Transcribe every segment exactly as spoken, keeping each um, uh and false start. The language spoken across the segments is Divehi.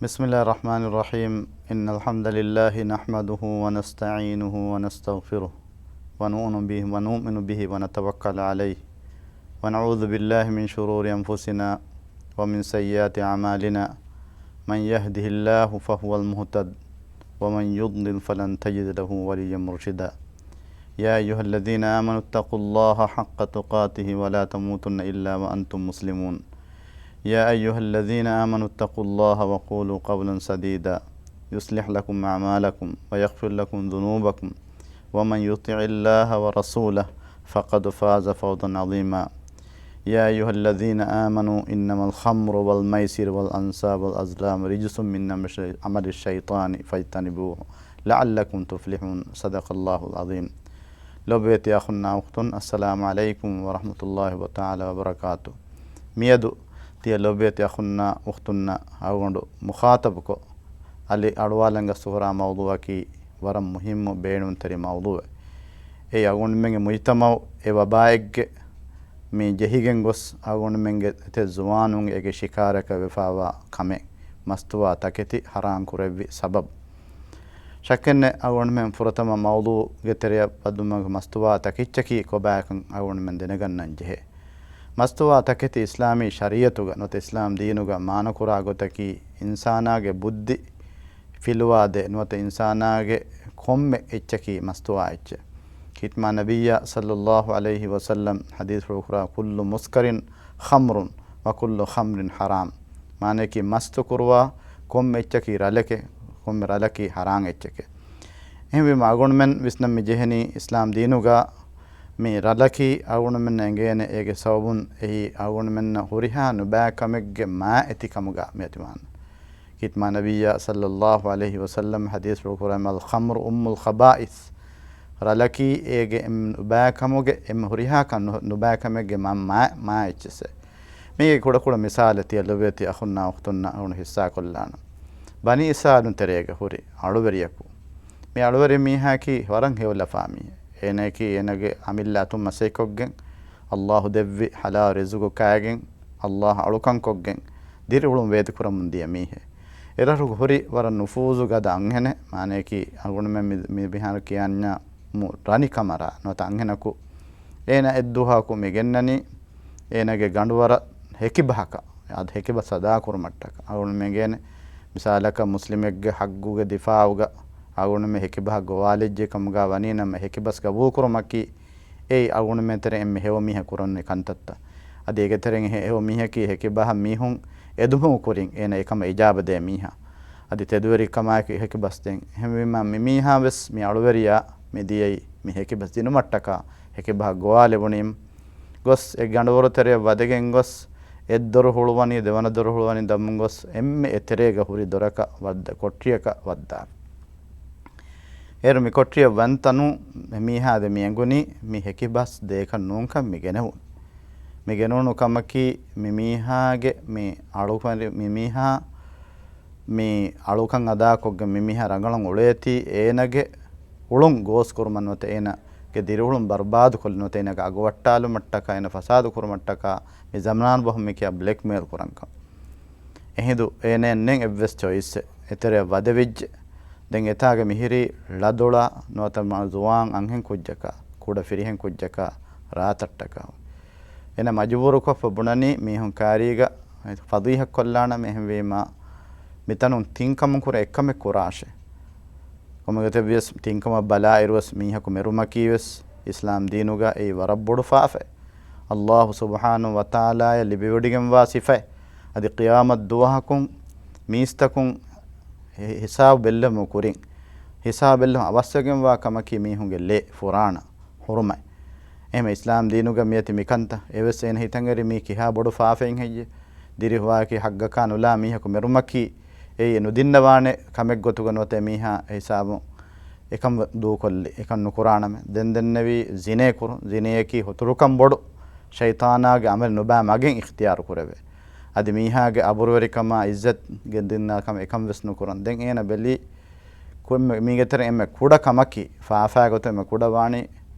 بسم الله الرحمن الرحيم. إن الحمد لله نحمده ونستعينه ونستغفره ونؤمن به، ونؤمن به ونتوكل عليه، ونعوذ بالله من شرور أنفسنا ومن سيئات أعمالنا. من يهده الله فهو المهتد، ومن يضلل فلن تجد له وليا مرشدا. يا أيها الذين آمنوا اتقوا الله حق تقاته ولا تموتن إلا وأنتم مسلمون. يا أيها الذين آمنوا اتقوا الله وقولوا قولا سديدا يصلح لكم أعمالكم ويغفر لكم ذنوبكم ومن يطع الله ورسوله فقد فاز فوزا عظيما. يا أيها الذين آمنوا إنما الخمر والميسر والأنصاب والأزلام رجس من عمل الشيطان فاجتنبوه لعلكم تفلحون. صدق الله العظيم. ލޮބުވެތި އަޚުންނާ އުޚްތުން، އައްސަލާމު ޢަލައިކުމް ވަރަޙްމަތުﷲި ވަތަޢާލާ ވަބަރަކާތު. މިއަދު ތިޔަ ލޮބުވެތި އަޚުންނާ އުޚްތުންނަށް އަޅުގަނޑު މުޚާޠަބުކޮށް، އަލި އަޅުވާލަން ގަސްތުކުރާ މައުޟޫޢަކީ ވަރަށް މުހިއްމު ބޭނުންތެރި މައުޟޫޢެއް. އެއީ އަޅުގަނޑުމެންގެ މުޖްތަމަޢު އެ ވަބާއެއްގެ މި ޖެހިގެން ގޮސް، އަޅުގަނޑުމެންގެ އެތައް ޒުވާނުން އޭގެ ޝިކާރަކަށް ވެފާވާ ކަމެއް، މަސްތުވާ ތަކެތި ޙަރާން ކުރެއްވި ސަބަބު. ޝައްކެއްނެތް، އަޅުގަނޑުމެން ފުރަތަމަ މައުޟޫޢުގެ ތެރެއަށް ވަދުމަށް މަސްތުވާ ތަކެއްޗަކީ ކޮބާކަން އަޅުގަނޑުމެން ދެނެގަންނަން ޖެހޭ. މަސްތުވާ ތަކެތި އިސްލާމީ ޝަރީޢަތުގަ ނުވަތަ އިސްލާމް ދީނުގަ މާނަކުރާ ގޮތަކީ، އިންސާނާގެ ބުއްދި ފިލުވާދޭ ނުވަތަ އިންސާނާގެ ކޮންމެ އެއްޗަކީ މަސްތުވާ އެއްޗެއް. ކީރިތި މާތް ނަބިއްޔާ ޞައްލައްލާހު ޢަލައިހި ވަސައްލަމް ޙަދީޘްފުޅު ކުރާ، كل مسكر خمر وكل خمر حرام. މާނަޔަކީ، މަސްތު ކުރުވާ ކޮންމެ އެއްޗަކީ ރަލެކޭ، ކޮންމެ ރަލަކީ ޙަރާން އެއްޗެކޭ. އެހެންވީމަ، އަޅުގަނޑުމެން ވިސްނަން މި ޖެހެނީ، އިސްލާމް ދީނުގަ މި ރަލަކީ އަޅުގަނޑުމެންނަށް އެނގޭނެ، އޭގެ ސަބަބުން އެއީ އަޅުގަނޑުމެންނަށް ހުރިހާ ނުބައި ކަމެއްގެ މާތް އެތިކަމުގަ މިއޮތި މާނަ. ކީރިތި މާތް ނަބިއްޔާ ޞައްލައްލާހު ޢަލައިހި ވަސައްލަމް ޙަދީޘްފުޅު ކުރައްވަމުން، الخمر أم الخبائث. ރަލަކީ އޭގެ އެންމެ ނުބައި ކަމުގެ، އެންމެ ހުރިހާ ކަން ނު-، ނުބައި ކަމެއްގެ މާ-، މާ-، މާ އެއްޗެއްސެ. މީގެ ކުޑަކުޑަ މިސާލެއް ތިޔަ ލޮބުވެތި އަޚުންނާ އުޚްތުންނަށް އަޅުގަނޑު ހިއްސާކޮށްލާނަން. ބަނީ އިސްރާއީލުން ތެރޭގަ ހުރި އަޅުވެރިޔަކު. މި އަޅުވެރި މީހާއަކީ ވަރަށް ހެޔޮލަފާ މީހެއް. އޭނައަކީ އޭނަގެ އަމިއްލަ އަތުން މަސައްކަތްކޮށްގެން، އައްލާހު ދެއްވި ޙަލާލު ރިޒުގު ކާގެން، އައްލާހަށް އަޅުކަންކޮށްގެން، ދިރިއުޅުން ވޭތުކުރަމުން ދިޔަ މީހެއް. އެރަށުގަ ހުރި ވަރަށް ނުފޫޒު ގަދަ އަންހެނެއް. މާނަޔަކީ، އަޅުގަނޑުމެން މި-، މި މިހާރު ކިޔާންޏާ މު-، ރަނި ކަމަރާ ނުވަތަ އަންހެނަކު. އޭނަ އެއްދުވަހަކު މި ގެންނަނީ، އޭނަގެ ގަނޑުވަރަށް ހެކިބަހަކަށް، އަދި ހެކިބަސް އަދާކުރުމަށްޓަކައި. އަޅުގަނޑުމެން އެނގޭނެ، މިސާލަކަށް، މުސްލިމެއްގެ ޙައްޤުގެ ދިފާޢުގަ އަޅުގަނޑުމެން ހެކިބަހަށް ގޮވާލެއްޖެ ކަމުގަ ވަނީ ނަމަ، ހެކިބަސް ގަބޫލުކުރުމަކީ އެއީ އަޅުގަނޑުމެން ތެރެއިން އެންމެ ހެޔޮ މީހާ ކުރަން އެ ކަންތައްތައް. އަދި އޭގެ ތެރެއިން ހެ-، ހެޔޮ މީހަކީ ހެކިބަހަށް މީހުން އެދުމުގެ ކުރިން އޭނަ އެކަމަށް އިޖާބަ ދޭ މީހާ. އަދި ތެދުވެރިކަމާއެކު ހެކިބަސް ދޭން. އެހެންވީމަ، މި މީހާ ވެސް މި އަޅުވެރިޔާ މި ދިޔައީ މި ހެކިބަސް ދިނުމަށްޓަކާ، ހެކިބަހަށް ގޮވާލެވުނީމަ ގޮސް، އެ ގަނޑުވަރު ތެރެއަށް ވަދެގެން ގޮސް، އެއްދޮރު ހުޅުވަނީ، ދެވަނަ ދޮރު ހުޅުވަނީ ދަމުން ގޮސް، އެންމެ އެތެރޭގަ ހުރި ދޮރަކަށް ވައްދަ-، ކޮޓަރިއަކަށް ވައްދާފި. އޭރު މި ކޮޓަރިއަށް ވަންތަނު މި މީހާ ދެ މި އެނގުނީ މި ހެކިބަސް ދޭކަށް ނޫންކަން މި ގެނެވުނު. މި ގެނެވުނު ކަމަކީ، މި މީހާގެ މި އަޅުކަން، މި މީހާ މި އަޅުކަން އަދާކޮށްގެން މި މީހާ ރަނގަޅަށް އުޅޭތީ، އޭނަގެ އުޅުން ގޯސް ކުރުމަށް ނުވަތަ އޭނަގެ ދިރިއުޅުން ބަރުބާދު ކޮށްލި ނުވަތަ އޭނަގެ އަގު ވައްޓާލުމަށްޓަކާ، އޭނަ ފަސާދަ ކުރުމަށްޓަކާ، މި ޒަމާން ބަހުން މި ކިޔާ ބްލެކްމެއިލް ކުރަންކަން. އެހިނދު އޭނައަށް ނެތް އެއްވެސް ޗޮއިސްއެއް. އެތެރެއަށް ވަދެވިއްޖެ. ދެން އެތާގެ މިހިރީ ޅަދޮޅާ ނުވަތަ މާ ޒުވާން އަންހެން ކުއްޖަކާ، ކުޑަ ފިރިހެން ކުއްޖަކާ، ރާތަށްޓަކާ. އޭނަ މަޖުބޫރުކޮށްފަ ބުނަނީ މީހުން ކާރީގަ ފަޟީޙަތް ކޮށްލާނަމޭ، އެހެންވީމާ މިތަނުން ތިން ކަމުން ކުރެ އެއްކަމެއް ކުރާށޭ. ކޮންމެގޮތެއްވިޔަސް ތިން ކަމަށް ބަލާއިރުވެސް މީހަކު މެރުމަކީވެސް އިސްލާމް ދީނުގަ އެއީ ވަރަށް ބޮޑު ފާފައެއް. އައްލާހު ސުބްޙާނަހު ވަތަޢާލާއަށް ލިބިވޮޑިގެންވާ ސިފައެއް. އަދި ޤިޔާމަތް ދުވަހަކުން މީސްތަކުން ހި-، ހިސާބު ބެއްލެވުމުގެ ކުރިން، ހިސާބު ބެއްލެވުން އަވަސްވެގެންވާ ކަމަކީ މީހުންގެ ލޭ ފުރާނަ ހުރުމަތް. އެހެން އިސްލާމް ދީނުގަ މިއޮތީ މިކަންތައް. އެވެސް އޭނަ ހިތަށް އެރި މީ ކިހާ ބޮޑު ފާފައެއް ހެއްޔޭ؟ ދިރިހުވާކީ ޙައްޤަކާ ނުލާ މީހަކު މެރުމަކީ އެއީ ނުދިންނަވާނެ ކަމެއްގޮތުގަ ނުވަތަ މީހާ އެ ހިސާބުން އެކަން ދޫކޮށްލި، އެކަން ނުކުރާނަމޭ. ދެން ދެންނެވީ ޒިނޭ ކުރުން. ޒިނޭއަކީ ހުތުރުކަން ބޮޑު ޝައިޠާނާގެ ޢަމަލެއް، ނުބައި މަގެއް އިޚްތިޔާރު ކުރެވޭ. އަދި މީހާގެ އަބުރުވެރިކަމާ އިއްޒަތް ގެންދިންނާ ކަމަށް އެކަން ވެސް ނުކުރަން. ދެން އޭނަ ބެލީ ކުރިން މީގެ ތެރެއިން އެންމެ ކުޑަ ކަމަކީ، ފާފާގޮތުން އެންމެ ކުޑަ ވާނީ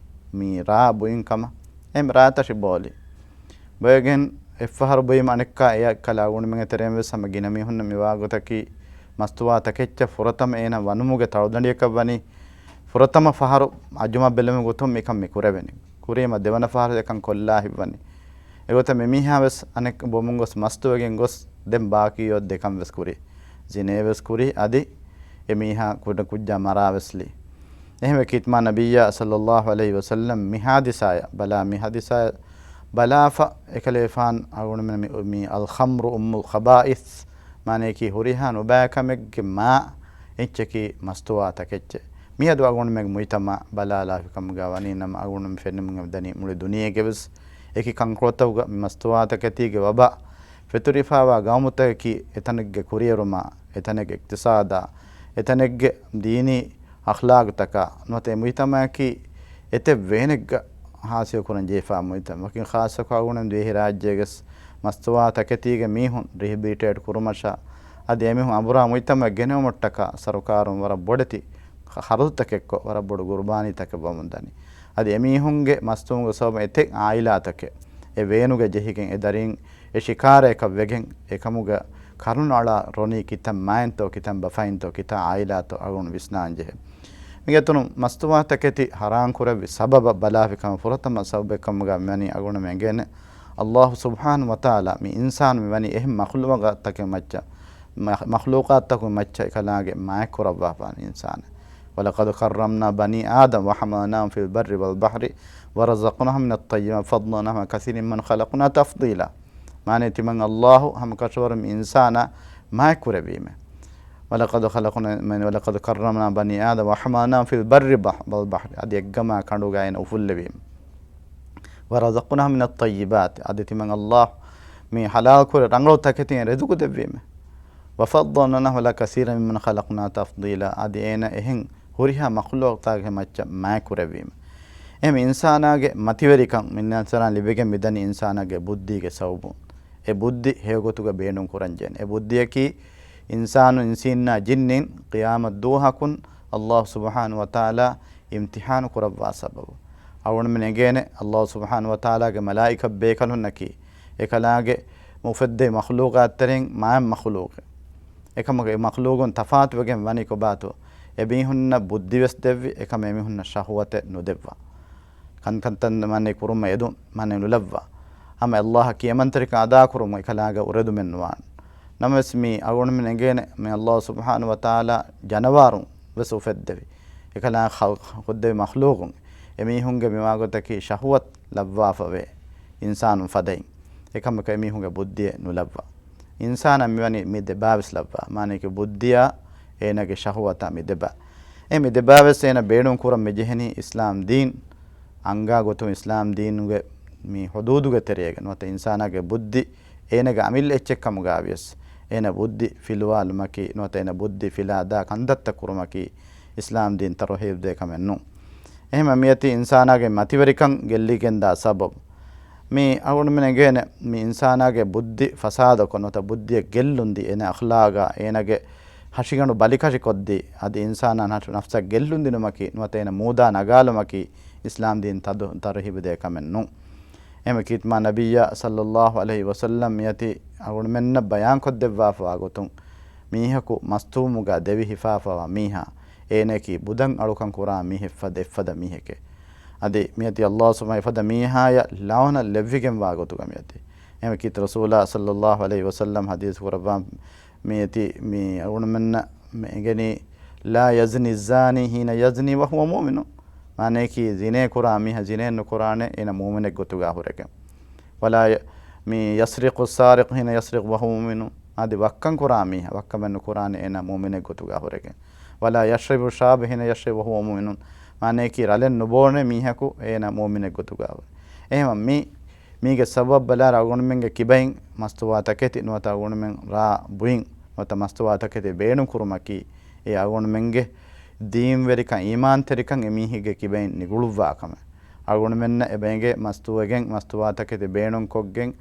މި ރާ ބުއިން ކަމަށް. އެހެން ރާތަށި ބޯލި. ބޮއެގެން އެއްފަހަރު ބުއިމަ އަނެއްކާ އެއަށް ކަލާ އަޅުގަނޑުމެންގެ ތެރެއިން ވެސް ހަމަ ގިނަ މީހުންނަށް މިވާ ގޮތަކީ، މަސްތުވާ ތަކެއްޗަށް ފުރަތަމަ އޭނަ ވަނުމުގެ ތަޅުދަނޑިއަކަށް ވަނީ، ފުރަތަމަ ފަހަރު އަޖުމަށް ބެލުމުގެ ގޮތުން މިކަން މި ކުރެވެނީ. ކުރީމަ ދެވަނަ ފަހަރު އެކަން ކޮށްލާ ހިތްވަނީ. އެގޮތަށް މި މީހާ ވެސް އަނެއް ބޮމުން ގޮސް މަސްތުވެގެން ގޮސް ދެން ބާކީ އޮތް ދެކަން ވެސް ކުރި. ޒިނޭ ވެސް ކުރި، އަދި އެ މީހާ ކުޑަ ކުއްޖާ މަރާ ވެސް ލީ. އެހެންވެ ކީތްމާ ނަބިއްޔާ ޞައްލައްލާހު ޢަލައިހި ވަސައްލަމް މި ހާދިސާޔަށް ބަލާ، މި ހާދިސާޔަށް ބަލާފަ އެކަލޭފާން އަޅުގަނޑުމެން މި، މި الخمر أم الخبائث، މާނަޔަކީ ހުރިހާ ނުބައި ކަމެއްގެ މާ އެއްޗަކީ މަސްތުވާ ތަކެއްޗެއް. މިއަދު އަޅުގަނޑުމެން މުޖްތަމަޢަށް ބަލާލާފި ކަމުގަ ވަނީ ނަމަ، އަޅުގަނޑުމެން ފެންނަމުން އެ ދަނީ މުޅި ދުނިޔޭގެ ވެސް އެކި ކަންކޮޅުތަކުގަ މި މަސްތުވާ ތަކެތީގެ ވަބާ ފެތުރިފާވާ ގައުމުތަކަކީ އެތަނެއްގެ ކުރިއެރުމާ، އެތަނެއްގެ އިޤްތިޞާދާ، އެތަނެއްގެ ދީނީ އަޚްލާގުތަކާ ނުވަތަ އެ މުޖްތަމަޢަކީ އެތައް ވޭނެއްގަ ހާސިލް ކުރަން ޖެހިފާ މުޖްތަމަޢަކީ، ޚާއްޞަކޮށް އަޅުގަނޑުމެން ދިވެހިރާއްޖޭގެ މަސްތުވާ ތަކެތީގެ މީހުން ރިހެބިލިޓޭޓް ކުރުމަށާ، އަދި އެމީހުން އަނބުރާ މުޖްތަމަޢަށް ގެނެވުމަށްޓަކާ ސަރުކާރުން ވަރަށް ބޮޑެތި ޚަރަދުތަކެއްކޮށް، ވަރަށް ބޮޑު ގުރުބާނީތަކެއް ވަމުން ދަނީ. އަދި އެމީހުންގެ މަސްތުވުމުގެ ސަބަބުން އެތައް އާއިލާތަކެއް އެ ވޭނުގަ ޖެހިގެން އެ ދަރީން އެ ޝިކާރައަކަށް ވެގެން، އެކަމުގެ ކަރުނަ އަޅާ ރޮނީ ކިތައް މާތްތޯ، ކިތައް ބަފައިންތޯ، ކިތައް އާއިލާތޯ އަޅުގަނޑު ވިސްނާން ޖެހޭ. މިގެ އަތުނު މަސްތުވާ ތަކެތި ޙަރާން ކުރެއްވި ސަބަބަށް ބަލާފި ކަމަށް ފުރަތަމަ ސަބަބެއް ކަމުގަ މިވަނީ އަޅުގަނޑުމެން އެނގޭނެ، އައްލާހު ސުބްޙާނަހު ވަތަޢާލާ މި އިންސާނު މިވަނީ އެހެން މަޚްލޫޤާތްތަކެއް މައްޗަށް، މަ-، މަޚްލޫޤާތްތަކުގެ މައްޗަށް އެކަލާނގެ މާތް ކުރައްވާފާނެ އިންސާނެއް. ولقد كرمنا بني آدم وحملناهم في البر والبحر ورزقناهم من الطيبات وفضلناهم على كثير ممن خلقنا تفضيلا. މާނަ ތިމަން އައްލާހު ހަމަކަށަވަރުން މި އިންސާނާ މާތް ކުރެއްވީމެ. ولقد خلقنا، މާނަ، ولقد كرمنا بني آدم وحملناهم في البر بح-، والبحر، އަދި އެއްގަމާ ކަނޑުގަ އޭނަ އުފުއްލެވީމެ. ورزقناهم من الطيبات، އަދި ތިމަން އައްލާހު މި ޙަލާލް ކުރެ ރަނގަޅު ތަކެތިން ރިޒުޤު ދެއްވީމެ. وفضلناهم على كثير ممن خلقنا تفضيلا، އަދި އޭނަ އެހެން ހުރިހާ މަޚްލޫޤާތްތަކުގެ މައްޗަށް މާތް ކުރެއްވީމެ. އެހެން އިންސާނާގެ މަތިވެރިކަން މި އިންސާނާ ލިބިގެން މިދަނީ އިންސާނާގެ ބުއްދީގެ ސަބަބުން. އެ ބުއްދި ހެޔޮގޮތުގަ ބޭނުން ކުރަން ޖެހޭނެ. އެ ބުއްދިއަކީ އިންސާނު، އިންސީންނާ ޖިންނިން ޤިޔާމަތް ދުވަހަކުން އައްލާހު ސުބްޙާނަހު ވަތަޢާލާ އިމްތިޙާނު ކުރައްވާ ސަބަބު. އަޅުގަނޑުމެން އެނގޭނެ، އައްލާހު ސުބްޙާނަހު ވަތަޢާލާގެ މަލާއިކަތް ބޭކަލުންނަކީ، އެކަލާނގެ އުފެއްދެވި މަޚްލޫޤާތްތެރިން މާތް މަޚްލޫޤެއް. އެކަމަކު އެ މަޚްލޫޤުން ތަފާތުވެގެން ވަނީ ކޮބާތޯ؟ އެ މީހުންނަށް ބުއްދިވެސް ދެއްވި، އެކަމަކު އެމީހުންނަށް ޝަހުވަތެއް ނުދެއްވާ. ކަންކަންތައް މާނަ ކުރުމަށް އެދުން މާނަ ނުލައްވާ. ހަމަ އައްލާހަށް ކިޔަމަންތެރިކަން އަދާކުރުމުން އެކަލާނގެ އުރެދުމެއް ނުވާން. ނަމަވެސް މި އަޅުގަނޑުމެން އެނގޭނެ، މި އައްލާހު ސުބްޙާނަހު ވަތަޢާލާ ޖަނަވާރުން ވެސް އުފެއްދެވި، އެކަލާނގެ ޚަލްޤު ކޮށްދެވި މަޚްލޫޤުން އެމީހުންގެ މިވާގޮތަކީ ޝަހުވަތް ލައްވާފަވޭ އިންސާނުން ފަދައިން. އެކަމަކު އެމީހުންގެ ބުއްދިއެއް ނުލައްވާ. އިންސާނަށް މިވަނީ މި ދެބާވެސް ލައްވާ. މާނައަކީ ބުއްދިއާ އޭނާގެ ޝަހުވަތާ މި ދެބާ. އެ މި ދެބާވެސް އޭނަ ބޭނުން ކުރަން މި ޖެހެނީ އިސްލާމް ދީން އަންގާ ގޮތުން އިސްލާމް ދީނުގެ މި ޙުދޫދުގެ ތެރޭގަ ނުވަތަ އިންސާނާގެ ބުއްދި އޭނާގެ އަމިއްލަ އެއްޗެއް ކަމުގަވިޔަސް، އޭނަ ބުއްދި ފިލުވާލުމަކީ ނުވަތަ އޭނަ ބުއްދި ފިލާދާ ކަންތައްތައް ކުރުމަކީ އިސްލާމް ދީން ތަރުހީބު ދޭ ކަމެއް ނޫން. އެހެންމަ މިއޮތީ އިންސާނާގެ މަތިވެރިކަން ގެއްލިގެންދާ ސަބަބު. މި އަޅުގަނޑުމެން އެނގޭނެ، މި އިންސާނާގެ ބުއްދި ފަސާދަކޮށް ނުވަތަ ބުއްދިއަށް ގެއްލުންދީ އޭނަ އަޚްލާގާ އޭނާގެ ހަށިގަނޑު ބަލިކަށިކޮށްދީ، އަދި އިންސާނާ ނަފް-، ނަފްސަށް ގެއްލުންދިނުމަކީ ނުވަތަ އޭނަ މޫދާ ނަގާލުމަކީ އިސްލާމް ދީން ތަދު-، ތަރުހީބު ދޭ ކަމެއް ނޫން. އެހެންމަ ކީރިތި މާ ނަބިއްޔާ ޞައްލައްލާހު ޢަލައިހި ވަސައްލަމް މިއޮތީ އަޅުގަނޑުމެންނަށް ބަޔާންކޮށްދެއްވާފަވާ ގޮތުން، މީހަކު މަސްތުވުމުގަ ދެވި ހިފާފަވާ މީހާ، އޭނައަކީ ބުދަން އަޅުކަން ކުރާ މީހެއް ފަދަ އެއްފަދަ މީހެކޭ. އަދި މިއޮތީ އައްލާހު ސުބްޙާނަހު އެފަދަ މީހާޔަށް ލަޢުނަތް ލެއްވިގެންވާ ގޮތުގަ މިއޮތީ. އެހެންމަ ކީރިތި ރަސޫލާ ޞައްލައްލާހު ޢަލައިހި ވަސައްލަމް ޙަދީޘް ކުރައްވާ މިއޮތީ މި އަޅުގަނޑުމެންނަށް މި އެނގެނީ، لا يزني الزاني حين يزني وهو مؤمن. މާނައަކީ ޒިނޭ ކުރާ މީހާ ޒިނޭ ނުކުރާނެ އޭނަ މުއުމިނެއް ގޮތުގަ ހުރެގެން. ވަލާ ޔަ-، މި يسرق السارق حين يسرق وهو مؤمن. އަދި ވައްކަން ކުރާ މީހާ ވައްކަމެއް ނުކުރާނެ އޭނަ މުއުމިނެއް ގޮތުގަ ހުރެގެން. ولا يشرب الشراب حين يشرب وهو مؤمن. މާނައަކީ ރަލެއް ނުބޯނެ މީހަކު އޭނަ މުއުމިނެއް ގޮތުގަ ހުރެ. އެހެންމަ މި މީގެ ސަބަބް ބަލާ އަޅުގަނޑުމެންގެ ކިބައިން މަސްތުވާ ތަކެތި ނުވަތަ އަޅުގަނޑުމެން ރާ ބުއިން ނުވަތަ މަސްތުވާ ތަކެތި ބޭނުން ކުރުމަކީ، އެ އަޅުގަނޑުމެންގެ ދީންވެރިކަން، އީމާންތެރިކަން އެ މީހެއްގެ ކިބައިން ނިގުޅުއްވާ ކަމެއް. އަޅުގަނޑުމެންނަށް އެބައެނގޭ މަސްތުވެގެން މަސްތުވާ ތަކެތި ބޭނުން ކޮށްގެން،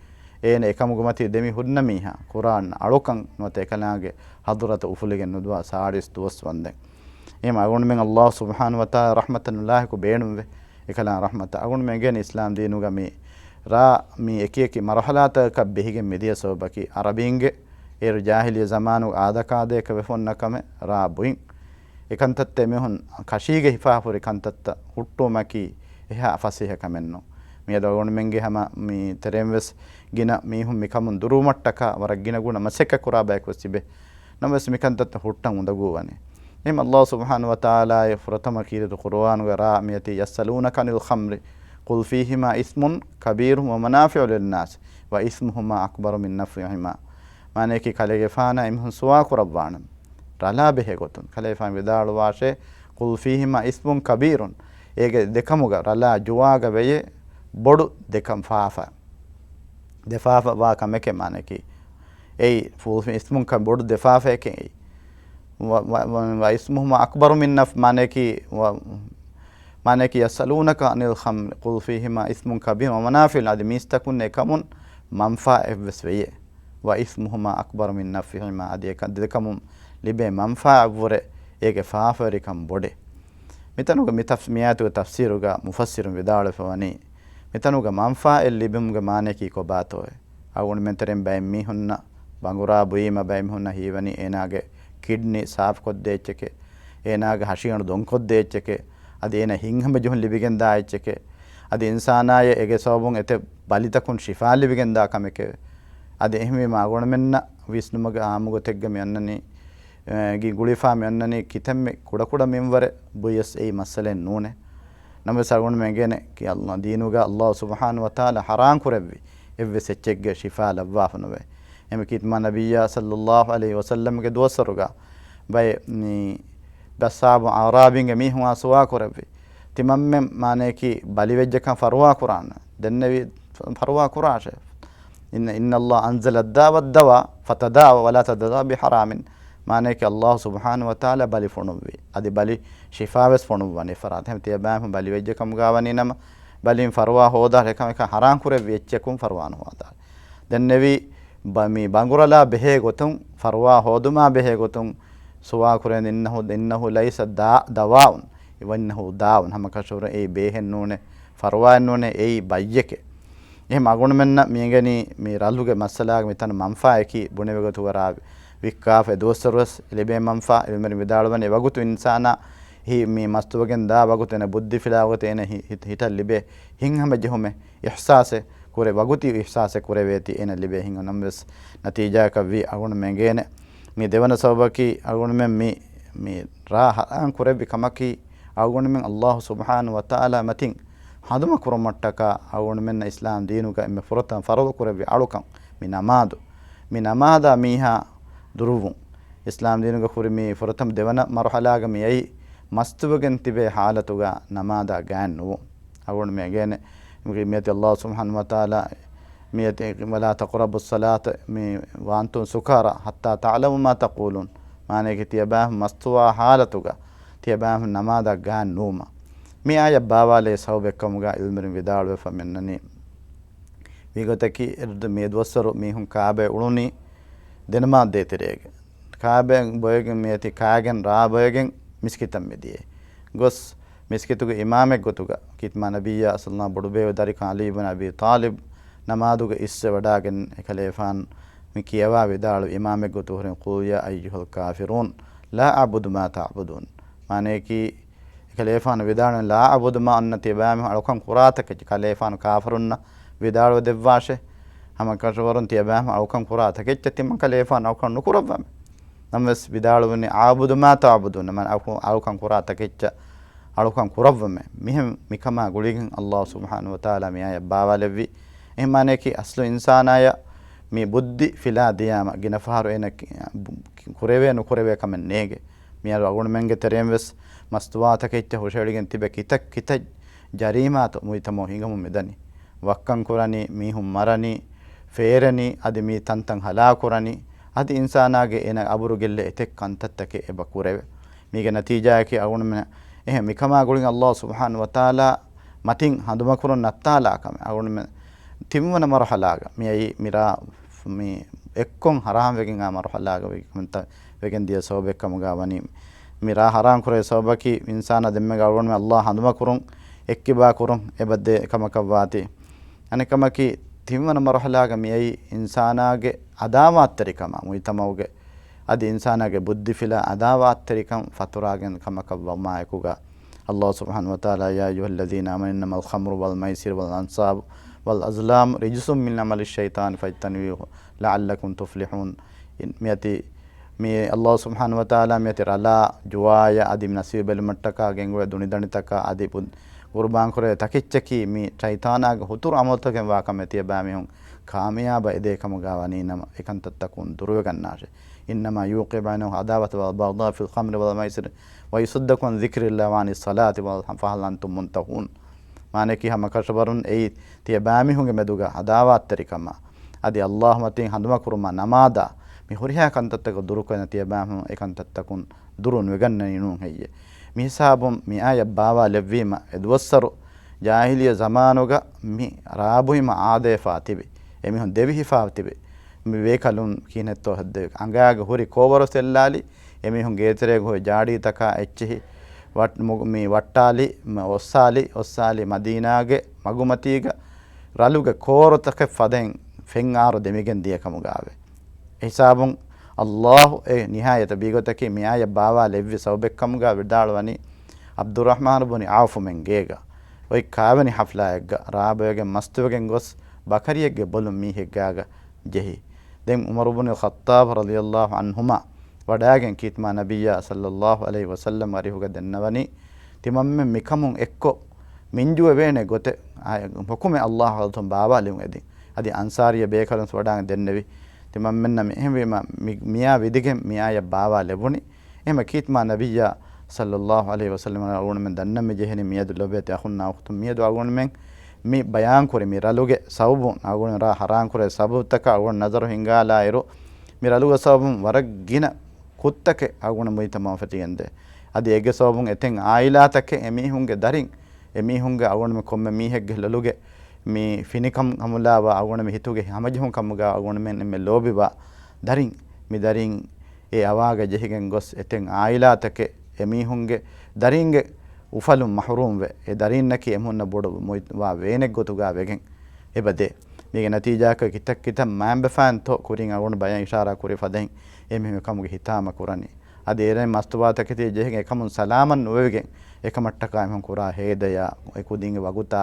އޭނަ އެކަމުގެ މަތީ ދެމި ހުންނަ މީހާ ކުރާން އަޅުކަން ނުވަތަ އެކަލާނގެ ޙަޟްރަތަށް އުފުލިގެން ނުދުވާ ސާޅީސް ދުވަސް ވަންދެން. އެހެން އަޅުގަނޑުމެން އައްލާހު ސުބްޙާނަހު ވަތަޢާލާ ރަޙްމަތަށް ނުލާހިކު ބޭނުންވެ، އެކަލާނގެ ރަޙްމަތަށް އަޅުގަނޑުމެން އެނގޭނެ އިސްލާމް ދީނުގަ މި ރާ މި އެކި އެކި މަރުޙަލާތަކަށް ބެހިގެން މިދިޔަ ސަބަބަކީ ޢަރަބީންގެ އޭރު ޖާހިލީ ޒަމާނުގެ އާދަކާދަޔަކަށް ވެފަ އޮންނަ ކަމެއް ރާ ބުއިން. އެކަންތައްތައް އެމީހުން ކަށީގެ ހިފާފުރި ކަންތައްތައް ހުއްޓުވުމަކީ އެހާ ފަސޭހަ ކަމެއް ނޫން. މިއަދު އަޅުގަނޑުމެންގެ ހަމަ މި ތެރެއިން ވެސް ގިނަ މީހުން މިކަމުން ދުރުވުމަށްޓަކާ ވަރަށް ގިނަ ގުނަ މަސައްކަތް ކުރާ ބަޔަކު ވެސް ތިބޭ. ނަމަވެސް މިކަންތައްތައް ހުއްޓަން އުނދަގޫ ވަނީ. އެހެން ﷲ ސުބްޙާނަހޫ ވަތަޢާލާ ފުރަތަމަ ކީރިތި ޤުރުއާނުގެ ރާ މިއޮތީ، يسألونك عن الخمر قل فيهما إثم كبير ومنافع للناس وإثمهما أكبر من نفعهما. މާނަޔަކީ ކަލޭގެފާނާ އެމީހުން ސުވާލު ކުރައްވާނަން ރަލާ ބެހޭ ގޮތުން. ކަލޭގެފާނު ވިދާޅުވާށޭ، قل فيهما إثم كبير، އޭގެ ދެކަމުގަ ރަލާ ޖުވާގަ ވެޔޭ ބޮޑު ދެކަން ފާފަ. ދެ ފާފަ ވާ ކަމެކޭ މާނަޔަކީ. އެއީ، قل فيهما إثم ކަ ބޮޑު ދެ ފާފައެކޭ އެއީ. و، و، و، وإثمهما أكبر من نف، މާނަޔަކީ، و، މާނަޔަކީ، يسألونك عن الخمر قل فيهما إثم كبير ومنافع، އަދި މީސްތަކުން އެކަމުން މަންފާ އެއްވެސް ވެޔޭ. وإثمهما أكبر من نفعهما، އަދި އެކަ، ދެކަމުން ލިބޭ މަންފާއަށްވުރެ އޭގެ ފާފަވެރިކަން ބޮޑޭ. މިތަނުގަ މި ތަފް، މި އާޔަތުގެ ތަފްސީރުގަ މުފައްސިރުން ވިދާޅުވެފަ ވަނީ، މިތަނުގަ މަންފާއެއް ލިބުމުގެ މާނަޔަކީ ކޮބާތޯއޭ؟ އަޅުގަނޑުމެން ތެރެއިން ބައެއް މީހުންނަށް ބަނގުރާ ބުއީމަ ބައެއް މީހުންނަށް ހީވަނީ އޭނާގެ ކިޑްނީ ސާފުކޮށްދޭ އެއްޗެކޭ، އޭނާގެ ހަށިގަނޑު ދޮންކޮށްދޭ އެއްޗެކޭ، އަދި އޭނަ ހިތްހަމަޖެހުން ލިބިގެންދާ އެއްޗެކޭ، އަދި އިންސާނާޔަށް އޭގެ ސަބަބުން އެތައް ބަލިތަކުން ޝިފާ ލިބިގެންދާ ކަމެކެވެ. އަދި އެހެންވީމަ އަޅުގަނޑުމެންނަށް ވިސްނުމުގެ އާއްމުގޮތެއްގަ މި އޮންނަނީ، އެ، ގި ގުޅިފާ މި އޮންނަނީ ކިތަންމެ ކުޑަކުޑަ މިންވަރެއް ބުއިޔަސް އެއީ މައްސަލައެއް ނޫނޭ. ނަމަވެސް އަޅުގަނޑުމެން އެނގޭނެ ކި އައްލާ ދީނުގަ އައްލާހު ސުބްޙާނަހޫ ވަތަޢާލާ ޙަރާމް ކުރެއްވި އެއްވެސް އެއްޗެއްގެ ޝިފާ ލައްވާފަ ނުވޭ. އެމަ ކީރިތި މާ ނަބިއްޔާ ޞައްލައްލާހު ޢަލައިހި ވަސައްލަމްގެ ދުވަސްވަރުގަ ބައެއް މި ބައްސާބު އަޢުރާބީންގެ މީހުން އާ ސުވާލު ކުރެއްވި. ތިމަންމެން މާނަޔަކީ ބަލިވެއްޖެކަން ފަރުވާ ކުރާނަ؟ ދެންނެވި ފަރުވާ ކުރާށޭ. إن، إن الله أنزل الداء والدواء فتداووا ولا تداووا بحرام. މާނަޔަކީ އައްލާހު ސުބްޙާނަހޫ ވަތަޢާލާ ބަލި ފޮނުއްވި. އަދި ބަލި ޝިފާވެސް ފޮނުއްވަނީ އެފަރާތަށް. އެހެން ތިޔަބައިމީހުން ބަލިވެއްޖެކަމުގަ ވަނީ ނަމަ، ބަލިން ފަރުވާ ހޯދާށޭ، އެކަމަކު ޙަރާމް ކުރެއްވި އެއްޗަކުން ފަރުވާ ނުހޯދާށޭ. ދެންނެވި ބަ، މި ބަނގުރަލާ ބެހޭ ގޮތުން، ފަރުވާ ހޯދުމާ ބެހޭ ގޮތުން ސުވާލު ކުރޭ، إنه، إنه ليس داء، دواء، وإنه داء، ހަމަކަށަވަރުން އެއީ ބޭހެއް ނޫނޭ، ފަރުވާއެއް ނޫނޭ، އެއީ ބައްޔެކޭ. އެހެން އަޅުގަނޑުމެންނަށް މި އެނގެނީ މި ރަލުގެ މައްސަލާގެ މިތަނު މަންފާއަކީ ބުނެވި ގޮތުގަ ރާ ވިއްކާފަ އެ ދުވަސްވަރުވެސް ލިބޭ މަންފާ. އިލްމުވެރިން ވިދާޅުވަނީ އެވަގުތު އިންސާނާ ހި، މި މަސްތުވެގެން ދާ ވަގުތު އޭނަ ބުއްދި ފިލާ ވަގުތު އޭނަ ހި، ހި، ހިތަށް ލިބޭ ހިތްހަމަޖެހުމެއް، އިޙްސާސެއް ކުރެ، ވަގުތީ އިޙްސާސެއް ކުރެވޭތީ އޭނަ ލިބޭ ހިތް. ނަމަވެސް ނަތީޖާއަކަށްވީ އަޅުގަނޑުމެން އެނގޭނެ. މި ދެވަނަ ސަބަބަކީ އަޅުގަނޑުމެން މި، މި ރާ ޙަރާމް ކުރެއްވި ކަމަކީ އަޅުގަނޑުމެން އައްލާހު ސުބްޙާނަހޫ ވަތަޢާލާ މަތިން ހަނދުމަ ކުރުމަށްޓަކާ އަޅުގަނޑުމެންނަށް އިސްލާމް ދީނުގަ އެންމެ ފުރަތަމަ ފަރުޟު ކުރެއްވި އަޅުކަން މި ނަމާދު. މި ނަމާދާ މީހާ ދުރުވުން. އިސްލާމް ދީނުގަ ހުރި މި ފުރަތަމަ ދެވަނަ މަރުޙަލާގަ މިއައީ މަސްތުވެގެން ތިބޭ ޙާލަތުގަ ނަމާދާ ގާތް ނުވުން. އަޅުގަނޑުމެން އެނގޭނެ މިއަތި އައްލާހު ސުބްޙާނަހޫ ވަތަޢާލާ މިއަތި، ولا تقربوا الصلاة، މި، وأنتم سكارى حتى تعلموا ما تقولون. މާނައަކީ ތިޔަބައިމީހުން މަސްތުވާ ޙާލަތުގަ ތިޔަބައިމީހުން ނަމާދަށް ގާތް ނުވުމަށް. މި އާޔަތް ބާވާލޭ ސަބަބެއްކަމުގަ އިލްމުވެރިން ވިދާޅުވެފަ މިއަންނަނީ، ވީގޮތަކީ އެ ދު، މި ދުވަސްވަރު މީހުން ކާބައި އުޅުނީ ދެނަމާދޭ ތެރޭގަ. ކާބައިން ބޮއެގެން މިއަތި ކާގެން ރާ ބޮއެގެން މިސްކިތަށް މިދިޔައީ. ގޮސް މިސްކިތުގެ އިމާމެއް ގޮތުގަ ކީރިތި މާ ނަބިއްޔާ ޞައްލައްލާހު ޢަލައިހި ވަސައްލަމް ބޮޑުބޭބެ ދަރިކަން ޢަލީ ބިން އަބީ ޠާލިބް ނަމާދުގަ އިއްސެވަޑައިގެން އެކަލޭފާނު މި ކިޔަވާ ވިދާޅުވި އިމާމެއް ގޮތު ހުރިން، قل يا أيها الكافرون لا أعبد ما تعبدون. މާނައަކީ އެކަލޭފާނު ވިދާޅުވި، لا أعبد ما، އަންނަ ތިޔަބައިމީހުން އަޅުކަން ކުރާ ތަކެއްޗެއް ކަލޭފާނު ކާފަރުންނަށް ވިދާޅުވެ ދެއްވާށޭ. ހަމަކަށަވަރުން ތިޔަބައިމީހުން އަޅުކަން ކުރާ ތަކެއްޗެއް ތިމަން ކަލޭފާނު އަޅުކަން ނުކުރައްވަމޭ. ނަމަވެސް ވިދާޅުވަނީ، أعبد ما تعبدون، މާނަ އަޅު، އަޅުކަން ކުރާ ތަކެއްޗަށް އަޅުކަން ކުރައްވަމޭ. މިހެން މިކަމާ ގުޅިގެން އައްލާހު ސުބްޙާނަހޫ ވަތަޢާލާ މި އާޔަތް ބާވާލެއްވި. އެހެން މާނައަކީ އަސްލު އިންސާނާޔަށް މި ބުއްދި ފިލާ ދިޔާމަ ގިނަ ފަހަރު އޭނަ ކުރެވޭ ނުކުރެވޭ ކަމެއް ނޭނގެ. މިއަދު އަޅުގަނޑުމެންގެ ތެރެއިން ވެސް މަސްތުވާ ތަކެއްޗަށް ހުށައެޅިގެން ތިބެ ކިތައް ކިތައް ޖަރީމާތައް މުޖްތަމަޢު ހިނގަމުން މިދަނީ. ވައްކަން ކުރަނީ، މީހުން މަރަނީ، ފޭރެނީ، އަދި މި ތަންތަން ހަލާކު ކުރަނީ، އަދި އިންސާނާގެ އޭނަ އަބުރު ގެއްލޭ އެތެއް ކަންތައްތަކެއް އެބަ ކުރެވޭ. މީގެ ނަތީޖާއަކީ އަޅުގަނޑުމެން އެހެން މިކަމާ ގުޅިގެން އައްލާހު ސުބްޙާނަހޫ ވަތަޢާލާ މަތިން ހަނދުމަކުރުން ނައްތާލާ ކަމެއް. އަޅުގަނޑުމެން ތިންވަނަ މަރުޙަލާގަ މިއައީ މިރާ މި އެއްކޮށް ޙަރާމް ވެގެން އާ މަރުޙަލާގަ ވެގެން ތަ، ވެގެން ދިޔަ ސަބަބެއް ކަމުގަ ވަނީ. މި ރާ ޙަރާމް ކުރޭ ސަބަބަކީ އިންސާނާ ދެންމެ އަޅުގަނޑުމެން އައްލާހު ހަނދުމަކުރުން، އެއްކިބާ ކުރުން އެބަ ދޭ ކަމަކަށް ވާތީ. އަނެއް ކަމަކީ، ތިންވަނަ މަރުހަލާގަ މިއައީ އިންސާނާގެ އަދާވާތްތެރިކަމާ، މުޖްތަމަޢުގެ އަދި އިންސާނާގެ ބުއްދިފިލާ އަދާވާތްތެރިކަން ފަތުރާގެން ކަމަކަށް ވުމާއެކުގަ، ﷲ ސުބްޙާނަހޫ ވަތަޢާލާ، يا أيها الذين آمنوا إنما الخمر والميسر والأنصاب والأزلام رجس من عمل الشيطان فاجتنبوه لعلكم تفلحون. މިއަދި މި ﷲ ސުބްޙާނަހޫ ވަތަޢާލާ މިއަދި ރަލާ، ޖުވާޔާ އަދި ނަސީބު ބެލުމަށްޓަކާ ގެންގުޅޭ ދުނިދަނޑިތަކާ އަދި ބު-، ގުރުބާންކުރޭ ތަކެއްޗަކީ މި ޝައިޠާނާގެ ހުތުރު ޢަމަލުތަކެއް ވާ ކަމެއް ތިޔަބައިމީހުން ކާމިޔާބަށް އެދޭ ކަމުގަ ވަނީނަމަ، އެކަންތައްތަކުން ދުރުވެގަންނާށޭ. إنما يوقع بينهم العداوة والبغضاء في الخمر والميسر ويصدكم عن ذكر الله وعن الصلاة فهل أنتم منتهون. މާނައަކީ ހަމަކަށަވަރުން އެއީ ތިޔަބައިމީހުންގެ މެދުގަ އަދާވާތްތެރިކަމާ، އަދި ﷲ މަތިން ހަނދުމަކުރުމާ، ނަމާދާ، މި ހުރިހާ ކަންތައްތަކަށް ދުރުކުރަން ތިޔަބައިމީހުން އެކަންތައްތަކުން ދުރު ނުވެގަންނަނީ ނޫން ހެއްޔޭ؟ މިހިސާބުން މިއާޔަތް ބާވާލެއްވީމަ، އެދުވަސްވަރު ޖާހިލިއްޔަ ޒަމާނުގަ މި ރާ ބުއިމަށް އާދަވެފާ ތިބި، އެމީހުން ދެވިހިފާ ތިބި، މި ބޭކަލުން ކިހިނެއްތޯ ހެއްދެވި، އަނގާގެ ހުރި ކޯވަރު ސެއްލާލި، އެމީހުން ގޭތެރޭގަ ހުރި ޖާޑީތަކާ އެއްޗެހި ވަޓް-، މު-، މި ވައްޓާލި، މަ-، އޮއްސާލި، އޮއްސާލި މަދީނާގެ މަގުމަތީގަ ރަލުގެ ކޯވަރުތަކެއް ފަދައިން ފެން އާރު ދެމިގެން ދިޔަ ކަމުގައެވެ. އެހިސާބުން ﷲ އެ ނިހާޔަތަށް ބީގޮތަކީ މިއާޔަތް ބާވާލެއްވި ސަބަބެއްކަމުގަ ވިދާޅުވަނީ، ޢަބްދުއްރަޙްމާނު ބުނި ޢައުފުމެން ގޭގަ އޮތް ކާވެނި ޙަފްލާއެއްގަ ރާ ބޮއެގެން މަސްތުވެގެން ގޮސް ބަކަރިއެއްގެ ބޮލުން މީހެއްގާގަ ޖެހި. ދެން ޢުމަރު ބުނި ޚައްޠާބް ރަޟިޔަﷲ ޢަންހުމާ ވަޑާގެން ކީތުމާ ނަބިއްޔާ ޞައްލަﷲ ޢަލައިހި ވަސައްލަމް އަރިހުގަ ދެންނަވަނީ، ތިމަންމެން މިކަމުން އެއްކޮށް މިންޖުވެވޭނެ ގޮތެއް، އާ، ޙުކުމެއް ﷲ ޙަޟްރަތުން ބާވާލެވުން އެދިން. އަދި އަންޞާރީ ބޭކަލުން ވަޑާގެން ދެންނެވި. ތިމަންމެންނަށް މި އެހެންވީމަ، މި-، މިއާ ވިދިގެން މިއާޔަށް ބާވާލެވުނީ. އެހެންމަ ކީތުމާ ނަބިއްޔާ ޞައްލަﷲ ޢަލައިހި ވަސައްލަމަށް އަޅުގަނޑުމެން ދަންނަން މި ޖެހެނީ މިއަދު ލޮބުވެތި އަޚުންނާ އުޚްތުން މިއަދު އަޅުގަނޑުމެން މި ބަޔާންކުރި މި ރަލުގެ ސަބަބުން އަޅުގަނޑު ރާ ޙަރާންކުރޭ ސަބަބުތަކާ އަޅުގަނޑު ނަޒަރު ހިންގާލާއިރު، މި ރަލުގެ ސަބަބުން ވަރަށް ގިނަ ކުށްތަކެއް އަޅުގަނޑު މުޖްތަމަޢަށް ފެށިގެންދޭ. އަދި އޭގެ ސަބަބުން އެތައް ޢާއިލާތަކެއް އެމީހުންގެ ދަރިން، އެމީހުންގެ އަޅުގަނޑުމެން ކޮންމެ މީހެއްގެ ލޮލުގެ މި ފިނިކަން ހަމުލާވާ އަޅުގަނޑުމެން ހިތުގެ ހަމަޖެހުން ކަމުގަ އަޅުގަނޑުމެން އެންމެ ލޯބިވާ ދަރިން، މި ދަރިން އެ އަވާގަ ޖެހިގެން ގޮސް އެތައް ޢާއިލާތަކެއް އެމީހުންގެ ދަރިންގެ އުފަލުން މަޙްރޫމްވެ، އެ ދަރިންނަކީ އެމީހުންނަށް ބޮޑު މޮޔަ ވޭނެއްގޮތުގަ ވެގެން އެބަދޭ. މީގެ ނަތީޖާއަކަށް ކިތައް ކިތައް މައިންބަފައިންތޯ ކުރިން އަޅުގަނޑު ބަޔަން އިޝާރާ ކުރި ފަދައިން އެ މީހުން އެކަމުގެ ހިތާމަ ކުރަނީ. އަދި އެރެން މަސްތުވާތަކެތި ޖެހިގެން އެކަމުން ސަލާމަތް ނުވެވިގެން އެކަމަށްޓަކާ އެމީހުން ކުރާ ހޭދަޔާ، އެކުދިންގެ ވަގުތާ،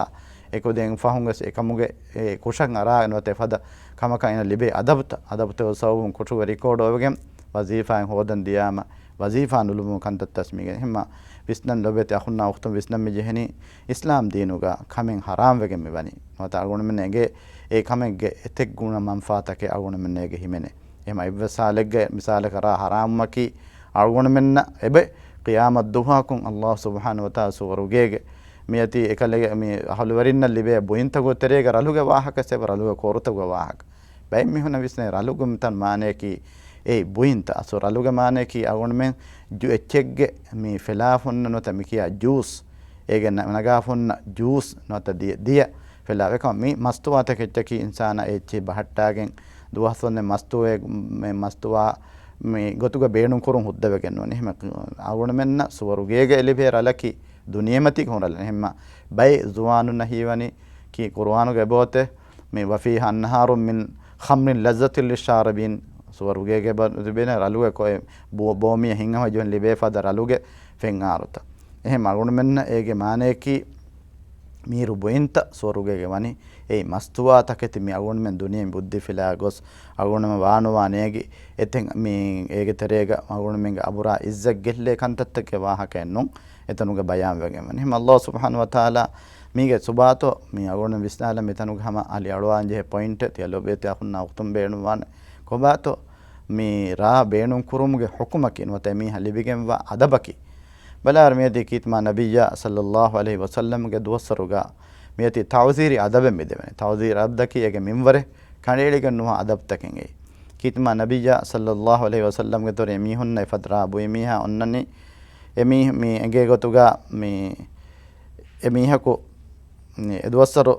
އެކުދިން ފަހުން ވެސް އެކަމުގެ އެ ކުށަށް އަރާ ނުވަތަ އެފަދަ ކަމަކަށް އޭނަ ލިބޭ އަދަބުތައް، އަދަބުތައް ސަބަބުން ކުށުގެ ރިކޯޑް އޮވެގެން ވަޒީފާއެއް ހޯދަން ދިޔާމަ، ވަޒީފާ ނުލުބުމު ކަންތައްތައް މިގެން. އެހެންމަ ވިސްނަން ލޮބުވެތި އަޚުންނާ އުޚްތުން ވިސްނަން މި ޖެހެނީ، އިސްލާމް ދީނުގަ ކަމެއް ޙަރާމް ވެގެން މި ވަނީ. ނުވަތަ އަޅުގަނޑުމެން އެނގޭ އެ ކަމެއްގެ އެތެއް ގުނަ މަންފާތަކެއް އަޅުގަނޑުމެންނަށް އޭގެ ހިމެނޭ. އެހެންމަ އެއްވެސް ޙާލެއްގަ މިސާލަކަށް ރާ ޙަރާމްވުމަކީ އަޅުގަނޑުމެންނަށް އެބަ ޤިޔާމަތް ދުވަހަކުން ﷲ ސުބްޙާނަހޫ ވަތަޢާލާ ސުވަރުގޭގެ މިއޮތީ އެކަލޭގެ މި އަހުލުވެރިންނަށް ލިބޭ ބުއިންތަކުގެ ތެރޭގަ ރަލުގެ ވާހަކަ ސެބަ ރަލުގެ ކޯރުތަކުގެ ވާހަކަ. ބައެއް މީހުންނަށް ވިސްނޭ ރަލުގެ މިތަން މާނައަކީ އެ ބުއިންތައް. އަސްލު ރަލުގެ މާނައަކީ އަޅުގަނޑުމެން ޖު-، އެއްޗެއްގެ މި ފެލާފުންނަ ނުވަތަ މި ކިޔާ ޖޫސް، އޭގެ ނަ-، ނަގާފުންނަ ޖޫސް ނުވަތަ ދިޔަ، ދިޔަ ފެލާ. އެކަމަ މި މަސްތުވާތަކެއް އެއްޗަކީ އިންސާނާ އެ އެއްޗެހި ބަހައްޓާގެން ދުވަސްވަންދެން މަސްތުވާ، މި މަސްތުވާ މި ގޮތުގަ ބޭނުން ކުރުން ހުއްދަވެގެން ނޫން. އެހެން އަޅުގަނޑުމެންނަށް ސުވަރުގޭގަ އެ ލިބޭ ރަލަކީ ދުނިޔެމަތީގެ ހުރި ރަލެއް. އެހެންމަ ބައެއް ޒުވާނުންނަށް ހީވަނީ ކީ ޤުރުއާނުގަ އެބައޮތޭ މި وفيها أنهار من خمر لذة للشاربين. ސުވަރުގޭގެ ބަ-، ތިބޭނެ ރަލުގެ ކޮއެ ބޯ-، ބޯމިޔަ ހިނގަމަ ޖުހަން ލިބޭ ފަދަ ރަލުގެ ފެންއާރުތައް. އެހެން އަޅުގަނޑުމެންނަށް އޭގެ މާނައަކީ މީރު ބުއިންތައް ސުވަރުގޭގެ ވަނީ. އެއީ މަސްތުވާ ތަކެތި މި އަޅުގަނޑުމެން ދުނިޔެ ބުއްދިފިލާ ގޮސް އަޅުގަނޑުމެން ވާނުވާ ނޭގި އެތެން މި އޭގެ ތެރޭގަ އަޅުގަނޑުމެންގެ އަބުރާ އިއްޒަތް ގެއްލޭ ކަންތައްތަކެއް ވާހަކައެއް ނޫން. އެތަނުގަ ބަޔާން ވެގެން ވަނީ. އެހެންމަ ﷲ ސުބްޙާނަހޫ ވަތަޢާލާ މީގެ ސުބާތޯ މި އަޅުގަނޑު ވިސްނާލަން މިތަނުގަ ހަމަ އަލި އަޅުވާން ޖެހޭ ޕޮއިންޓެއް ތިޔަ ލޮބުވެތި އަޚުންނާ އުޚްތުން ބޭނުންވާނެ. ކޮބާތޯ މި ރާ ބޭނުން ކުރުމުގެ ޙުކުމަކީ ނުވަތަ އެމީހަށް ލިބިގެންވާ އަދަބަކީ؟ ބަލާއިރު މިއޮތީ ކީތުމާ ނަބިއްޔާ ޞައްލަﷲ ޢަލައިހި ވަސައްލަމްގެ ދުވަސްވަރުގަ މިއޮތީ ތަޢުޒީރީ އަދަބެއް މި ދެވެނީ. ތަޢުޒީރީ އަދަބަކީ އޭގެ މިންވަރެއް ކަނޑައެޅިގެން ނުވާ އަދަބުތަކެއް އެއީ. ކީތުމާ ނަބިއްޔާ ޞައްލަﷲ ޢަލައިހި ވަސައްލަމްގެ ދޮރު އެމީހުންނަށް އެފަދަ ރާ ބުއި މީހާ އޮންނަނީ، އެމީ-، މި އެނގޭ ގޮތުގަ މި އެމީހަކު މި އެދުވަސްވަރު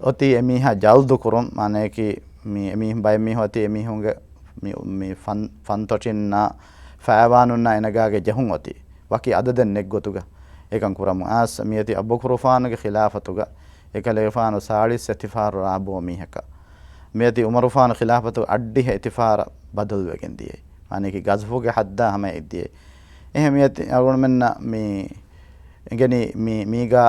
އޮތީ އެމީހާ ޖަލްދު ކުރުން، މާނައަކީ މި އެމީހުން ބައެއް މީހުން އޮތީ އެމީހުންގެ މި، މި ފަން-، ފަންތޮށިންނާ ފައިވާނުންނާ އެނަގާގެ ޖެހުން އޮތީ ވަކި އަދަދެއް ނެތް ގޮތުގަ އެކަން ކުރަމުން. އާސް މިއޮތީ އަބޫބަކުރުފާނުގެ ޚިލާފަތުގަ އެކަލޭގެފާނު ސާޅީސް އެތިފާރު ރާބޯ މީހަކަށް. މިއަދި އުމަރުފާނު ޚިލާފަތު އައްޑިހަ އެތިފާރަށް ބަދަލުވެގެން ދިޔައީ. މާނައަކީ ގަޒްވުގެ ހައްދާ ހަމައަށް ދިޔައީ. އެހެން މިއަދި އަޅުގަނޑުމެންނަށް މި އެނގެނީ މި، މީގާ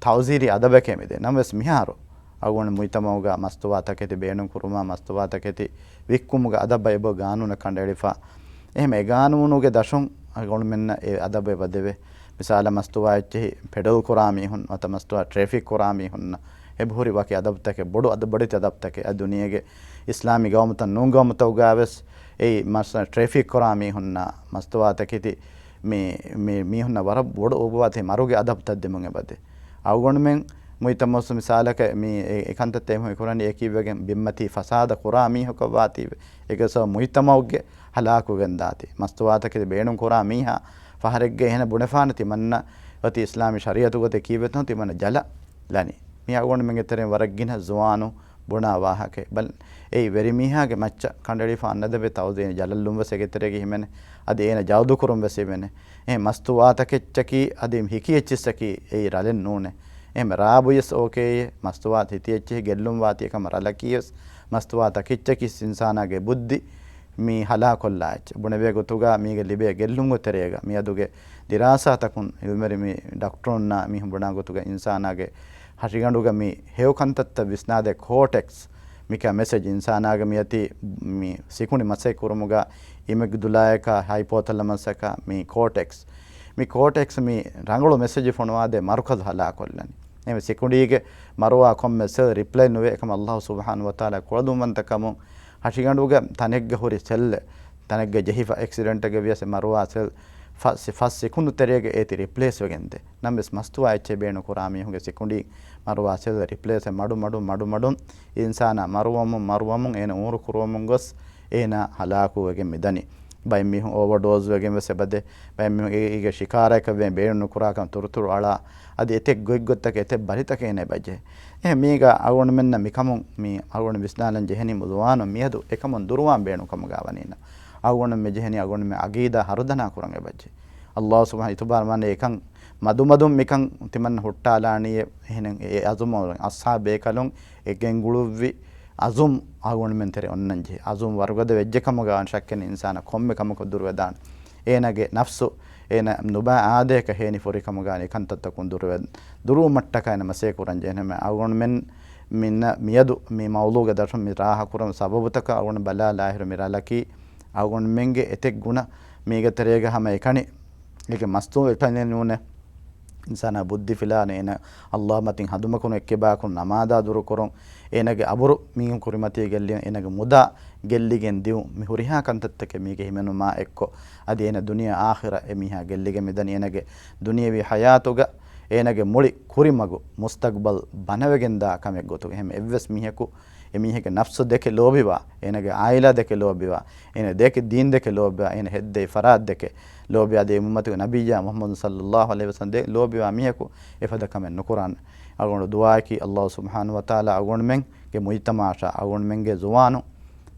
ތައުޒީރީ އަދަބެކޭ މިދޭ. ނަމަވެސް މިހާރު އަޅުގަނޑު މުޖްތަމަޢުގަ މަސްތުވާތަކެތި ބޭނުންކުރުމާ، މަސްތުވާތަކެތި ވިއްކުމުގެ އަދަބަށް އެބަ ގާނޫނެއް ކަނޑައެޅިފަ. އެހެން އެ ގާނޫނުގެ ދަށުން އަޅުގަނޑުމެންނަށް އެ އަދަބު އެބަ ދެވޭ. މިސާލަށް މަސްތުވާ އެއްޗެހި ޕެޑަލް ކުރާ މީހުން، ނުވަތަ މަސްތުވާ ޓްރެފިކް ކުރާ މީހުންނަށް އެބަހުރި ވަކި އަދަބުތަކެއް، ބޮޑު އަދަ، ބޮޑެތި އަދަބުތަކެއް އަދި ދުނިޔޭގެ އިސްލާމީ ގައުމުތައް ނޫން ގައުމުތަކުގައިވެސް އެއީ މަސް، ޓްރެފިކް ކުރާ މީހުންނަށް މަސްތުވާތަކެތި މި، މި، މީހުންނަށް ވަރަށް ބޮޑު އުގުބާތެއް މަރުގެ އަދަބުތައް ދެމުން އެބަދޭ. އަޅުގަނޑުމެން މުޖްތަމަޢުސް މިސާލަކަށް މި އެ، އެކަންތައްތައް އެހެން ކުރަނީ އެކީ ވެގެން ބިންމަތީ ފަސާދަ ކުރާ މީހަކަށްވާތީވެ. އޭގެ ސަބަބުން މުޖްތަމަޢުގެ ހަލާކުވެގެން ދާތީ. މަސްތުވާތަކެތި ބޭނުން ކުރާ މީހާ ފަހަރެއްގަ އެހެނަ ބުނެފާނެ ތިމަންނަ އޮތީ އިސްލާމީ ޝަރީޢަތުގަ އޮތީ ކީއްވެތޯ ތިމަންނަ ޖަލަށް ލަނީ. މީ އަޅުގަނޑުމެންގެ ތެރެއިން ވަރަށް ގިނަ ޒުވާނު ބުނާ ވާހަކައެއް. ބަލަ، އެއީ ވެރިމީހާގެ މައްޗަށް ކަނޑައެޅިފަ އަންނަ އަދަބެއް ތައުޒީރު ޖަލަށް ލުންވެސް އޭގެ ތެރޭގަ ހިމެނޭ. އަދި އޭނަ ޖަލްދުކުރުން ވެސް ހިމެނޭ. އެ މަސްތުވާތަކެއްޗަކީ އަދި ހިކި އެއްޗިއްސަކީ އެއީ ރަލެއް ނޫނޭ. އެހެން ރާބުޔަސް އޯކޭއޭ، މަސްތުވާ ހިތި އެއްޗެހި ގެއްލުން ވާތީ އެކަމަ ރަލަކީވެސް، މަސްތުވާ ތަކެއްޗަކީ އިންސާނާގެ ބުއްދި މި ހަލާކޮށްލާ އެއްޗެއް. ބުނެވޭ ގޮތުގަ މީގެ ލިބޭ ގެއްލުންގެ ތެރޭގަ މިއަދުގެ ދިރާސާތަކުން އިލްމުވެރި މި ޑޮކްޓަރުންނާ މީހުން ބުނާ ގޮތުގަ އިންސާނާގެ ހަށިގަނޑުގަ މި ހެޔޮ ކަންތައްތައް ވިސްނާދޭ ކޯޓެކްސް މިކަ މެސެޖް އިންސާނާގެ މިއޮތީ މި ސިކުނޑި މަސައްކަތް ކުރުމުގަ އިމިގްދުލާއަކާ ހައިޕޯތަލަމަސްއަކާ މި ކޯޓެކްސް. މި ކޯޓެކްސް މި ރަނގަޅު މެސެޖެއް ފޮނުވާދޭ މަރުކަޒު ހަލާކޮށްލަނީ. އެހެންވެ ސިކުނޑީގެ މަރުވާ ކޮންމެ ސެލް ރިޕްލައި ނުވޭ އެކަމަށް އައްލާހު ސުބްޙާނަހު ވަތަޢާލާ ކުޅަދުންވަންތަކަމުން ހަށިގަނޑުގެ ތަނެއްގަ ހުރި ސެލްއެއް ތަނެއްގަ ޖެހިފަ އެކްސިޑެންޓެއްގަ ވިޔަސް އެ މަރުވާ ސެލް ފަސް، ފަސް ސިކުނޑު ތެރޭގަ އޭތި ރިޕްލޭސް ވެގެންދޭ. ނަމަވެސް މަސްތުވާ އެއްޗެއް ބޭނުން ކުރާ މީހުންގެ ސިކުނޑީ މަރުވާ ސެލް ރިޕްލޭސް މަޑު މަޑުން މަޑު މަޑުން އިންސާނާ މަރުވަމުން މަރުވަމުން އޭނަ އުމުރު ކުރުވަމުން ގޮސް އޭނާ ހަލާކުވެގެން މިދަނީ. ބައެއް މީހުން އޯވަރޑޯޒް ވެގެން ވެސް އެބަދޭ. ބައެއް މީހުން އޭގެ ޝިކާރައަކަށް ވެ ބޭނުން ނުކުރާކަން ތުރުތުރު އަޅާ. އަދި އެތެއް ގޮތްގޮތްތަކެއް އެތެއް ބަލިތަކެއް އޭނަ އެބަޖެހޭ. އެހެން މީގަ އަޅުގަނޑުމެންނަށް މިކަމުން މި އަޅުގަނޑު ވިސްނާލަން ޖެހެނީ ޒުވާނުން މިއަދު އެކަމުން ދުރުވާން ބޭނުން ކަމުގަ ވަނީނަ. އަޅުގަނޑު މި ޖެހެނީ އަޅުގަނޑު މި އަގީދާ ހަރުދަނާ ކުރަން އެބަޖެހޭ. އައްލާހު ސުބްޙާނަހު އިތުބާރު މާނަ އެކަން މަދުމަދުން މިކަން ތިމަން ހުއްޓާލާނީ އެ-، އެހެނެއް އެ އަޒުމަށް އަސްޙާބު ބޭކަލުން އެ ގެންގުޅުއްވި އަޒުމް އަޅުގަނޑުމެން ތެރެ އޮންނަން ޖެހޭ. އަޒުމް ވަރުގަދަ ވެއްޖެ ކަމުގަ ޝައްކެއް ނެތް އިންސާނާ ކޮންމެ ކަމަކު ދުރުވެދާނެ. އޭނަގެ ނަފްސު، އޭނަ ނުބައި އާދަޔަކަށް ހޭނި ފުރި ކަމުގަ އެކަންތައްތަކުން ދުރުވެ-، ދުރުވުމަށްޓަކާ އޭނަ މަސޭ ކުރަން ޖެހެނެމެ. އަޅުގަނޑުމެން މިންނަ-، މިއަދު މި މައުޟޫގެ ދަށުން މި ރާހަ ކުރަން ސަބަބުތަކަށް އަޅުގަނޑު ބަލާލާއިރު މި ރަލަކީ އަޅުގަނޑުމެންގެ އެތެއް ގުނަ މީގެ ތެރޭގަ ހަމަ އެކަނި އޭގެ މަސްތޫ އެކަނި ނޫނޭ. އިންސާނާ ބުއްދި ފިލާނެ އޭނަ އައްލާހު މަތިން ހަނދުމަކުން އެއްކެބާކުން ނަމާދާ ދުރުކުރުން، އޭނަގެ އަބުރު މީހުން ކުރިމަތީ ގެއްލި، އޭނަގެ މުދާ ގެއްލިގެން ދިއުން، މި ހުރިހާ ކަންތައްތަކެއް މީގެ ހިމެނުމާ އެއްކޮށް، އަދި އޭނަ ދުނިޔެ އާޚިރަ އެ މީހާ ގެއްލިގެން މިދަނީ. އޭނަގެ ދުނިޔެވީ ޙަޔާތުގަ އޭނަގެ މުޅި ކުރިމަގު މުސްތަގްބަލް ބަނަވެގެންދާ ކަމެއް ގޮތުގަ. އެހެން އެއްވެސް މީހަކު އެމީހެއްގެ ނަފްސު ދެކެ ލޯބިވާ، އޭނަގެ އާއިލާ ދެކެ ލޯބިވާ، އޭނަ ދެކެ ދީން ދެކެ ލޯބިވާ، އޭނަ ހެއްދެވި ފަރާތް ދެކެ ލޯބިވާ، އަދި އުއްމަތުގެ ނަބިއްޔާ މުޙައްމަދު ޞައްލައްލާހު ޢަލައިހި ވަސައްލަމް ދެ ލޯބިވާ މީހަކު އެފަދަ ކަމެއް ނުކުރާނެ. އަޅުގަނޑު ދުޢާއަކީ އައްލާހު ސުބްޙާނަހު ވަތަޢާލާ އަޅުގަނޑުމެންގެ މުޖްތަމަޢަށާ އަޅުގަނޑުމެންގެ ޒުވާނުން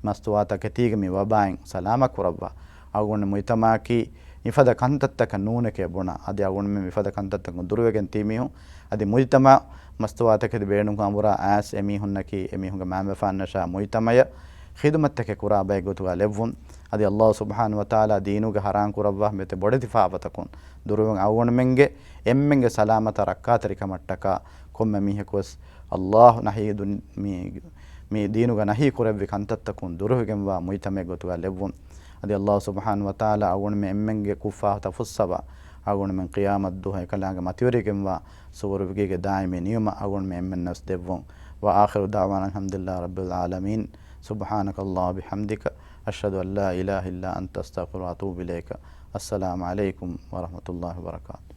މަސްތުވާތަކެތީގެ މި ވަބާއިން ސަލާމަތް ކުރައްވާ. އަޅުގަނޑު މުޖްތަމަޢަކީ މިފަދަ ކަންތައްތަކަށް ނޫނެކޭ ބުނާ، އަދި އަޅުގަނޑުމެން މިފަދަ ކަންތައްތަކުން ދުރުވެގެން ތިބި މީހުން، އަދި މުޖްތަމަޢު މަސްތުވާތަކެތި ބޭނުންކަން އަނބުރާ އައިސް އެމީހުންނަކީ އެމީހުންގެ މައިންބަފައިންނަށާ މުޖްތަމަޢަށް ޚިދުމަތްތަކެއް ކުރާ ބައެއް ގޮތުގަ ލެއްވުން. އަދި އައްލާހު ސުބްޙާނަހު ވަތަޢާލާ ދީނުގަ ޙަރާން ކުރައްވާ މިއޮތެ ބޮޑެތި ފާފަތަކުން ދުރުވެގެން އަޅުގަނޑުމެންގެ އެންމެންގެ ސަލާމަތާ ރައްކާތެރިކަމަށްޓަކާ ކޮންމެ މީހަކުވެސް އައްލާހު ނަހީ ދުން-، މި، މި ދީނުގަ ނަހީ ކުރެއްވި ކަންތައްތަކުން ދުރުވެގެންވާ މުޖްތަމަޢެއް ގޮތުގަ ލެއްވުން. އަދި އައްލާހު ސުބްޙާނަހު ވަތަޢާލާ އަޅުގަނޑުމެން އެންމެންގެ ކުށްފާފަތައް ފުއްސަވާ، އަޅުގަނޑުމެން ޤިޔާމަތްދުވަހު އެކަލާނގެ މަތިވެރިވެގެންވާ ސުވަރުގީގެ ދާއިމީ ނިޢުމަތް އަޅުގަނޑުމެން އެންމެންނަށް ދެއްވުން. وآخر دعوانا أن الحمد لله رب العالمين. سبحانك اللهم وبحمدك، أشهد أن لا إله إلا أنت، أستغفرك وأتوب إليك. السلام عليكم ورحمة الله وبركاته.